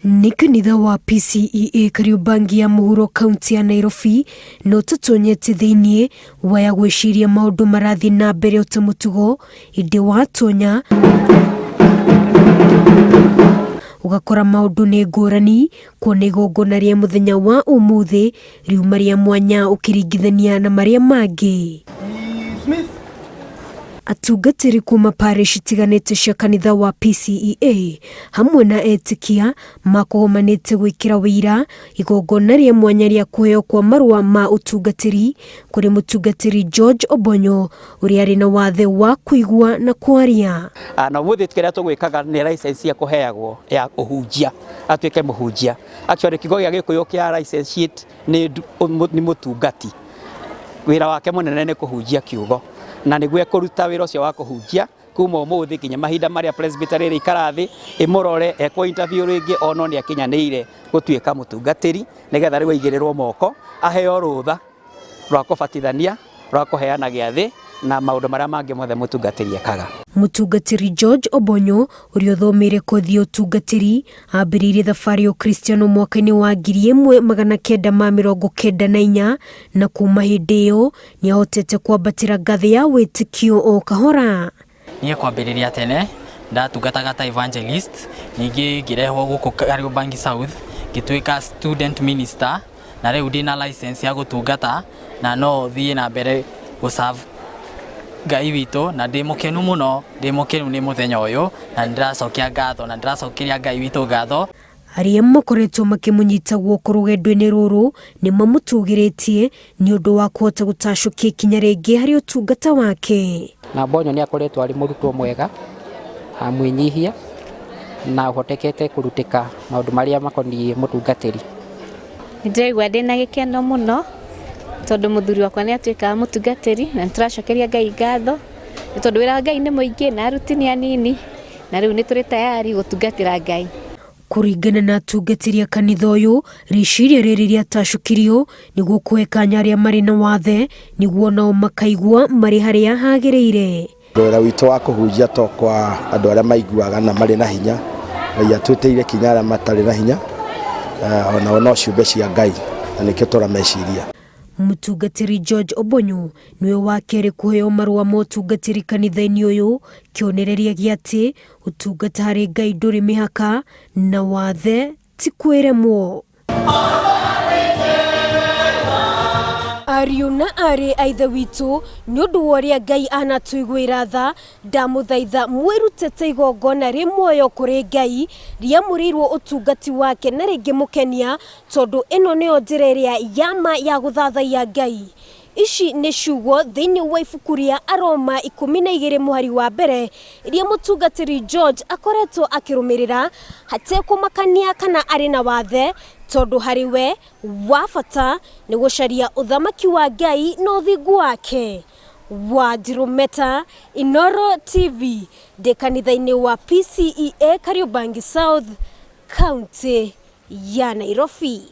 Nĩ kanitha wa PCEA Kariobangi ya mũhuro kaunti ya Nairobi no tũtonyete thĩinĩ waya gwĩciria maũndũ marathiĩ na mbere o ta mũtugo ĩndĩ watonya ũgakora maũndũ nĩ ngũrani kuona igongona rĩa mũthenya wa ũmũthĩ riuma rĩa mwanya ũkĩringithania na marĩa mangĩ. Atungatĩri kuma parish itiganĩte cia kanitha wa PCEA hamwe na etĩkia makũgomanĩte gwĩkĩra wĩira igongona rĩa mwanya rĩa kũheo kwa marũa ma ũtungatĩri kũrĩ mũtungatĩri George Obonyo ũrĩa arĩ na wathe wa kũigua na kwaria. Na ũmũthĩ kĩrĩa tũgwĩkaga nĩ license ya kũheagwo ya ũhunjia atuĩke mũhunjia. Actually kiugo gĩa Gĩkũyũ kĩa licentiate nĩ mũtungati. Wĩra wake mũnene nĩ kũhunjia kiugo na nĩguo ekũruta wĩra ũcio wa kũhunjia kuma ũmũthĩ nginya mahinda marĩa presbytery ĩrĩikara thĩ ĩmũrore ekwo interview rĩngĩ onwo nĩ akinyanĩire gũtuĩka mũtungatĩri nĩgetha rĩu aigĩrĩrwo moko aheo rũtha rwa kũbatithania rwa kũheana gĩathĩ na maũndũ marĩa mangĩ mothe mũtungatĩri ekaga. Mũtungatĩri George Obonyo ũrĩa ũthomeire kothi ya ũtungatĩri ambĩrĩirie thabarĩ ya ũkristiano mwaka-inĩ wa 1994 na kuma hĩndĩ ĩyo nĩahotete kwambatĩra ngathĩ ya wĩtĩkio o kahora. Niĩ kwambĩrĩria tene ndatungataga ta evangelist, ningĩ ngĩrehwo gũkũ Kariobangi South ngĩtuĩka student minister, na rĩu ndĩna license ya gũtungata na no thiĩ na mbere gũ serve Ngai witũ, na ndĩ mũkenu mũno, ndĩ mũkenu nĩ mũthenya ũyũ na nĩ ndĩracokia ngatho na ndĩracokeria Ngai witũ ngatho. Arĩa makoretwo makĩmũnyita guoko rũgendo-inĩ rũrũ nĩ mamũtũgĩrĩtie nĩ ũndũ wa kũhota gũtacũkia ikinya rĩngĩ harĩ ũtungata wake. Na Bonyo nĩ akoretwo arĩ mũrutwo mwega, mwĩnyihia na ũhotekete kũrutĩka maũndũ marĩa makoniĩ mũtungatĩri. Nĩndĩraigua ndĩna gĩkeno mũno tondũ mũthuri wakwa nĩ atuĩka mũtungatĩri na nĩtũracokeria Ngai ngatho nĩ tondũ wĩra wa Ngai nĩ mũingĩ na aruti nĩ anini na rĩu nĩ tũrĩ tayari gũtungatĩra Ngai. Kũringana na atungatĩri a kanitha ũyũ, rĩciria rĩrĩ rĩatacũkirio nĩguo kũhe kanya arĩa marĩ na wathe nĩguo nao makaigua marĩ harĩa hagĩrĩire. Wĩra witũ wa kũhunjia to kwa andũ arĩa maiguaga na marĩ na hinya, Ngai atwĩtĩire kinya arĩa matarĩ na hinya, onao no ciũmbe cia Ngai na nĩkĩo tũrameciria. Mũtungatĩri George Obonyo nĩwe wa kerĩ kũheo marũa ma ũtungatĩri kanitha-inĩ ũyũ, kĩonereria gĩa atĩ ũtungata harĩ Ngai ndũrĩ mĩhaka na wathe ti kwĩremwo. Ariũ na aarĩ a Ithe witũ, nĩ ũndũ wa ũrĩa Ngai anatũiguĩra tha, ndamũthaitha mwĩrute ta igongona rĩ muoyo kũrĩ Ngai, rĩamũrĩirwo ũtungati wake na rĩngĩmũkenia, tondũ ĩno nĩyo njĩra ĩrĩa ya ma ya gũthathaiya Ngai. Ici nĩ ciugo thĩinĩ wa ibuku rĩa Aroma 12 mũhari wa mbere iria mũtungatĩri George akoretwo akĩrũmĩrĩra hatekũmakania kana arĩ na wathe, tondũ harĩ we wa bata nĩ gũcaria ũthamaki wa Ngai na ũthingu wake. Wanjirũ Meta, Inooro TV, ndĩ kanitha-inĩ wa PCEA Kariobangi South, kaunti ya Nairobi.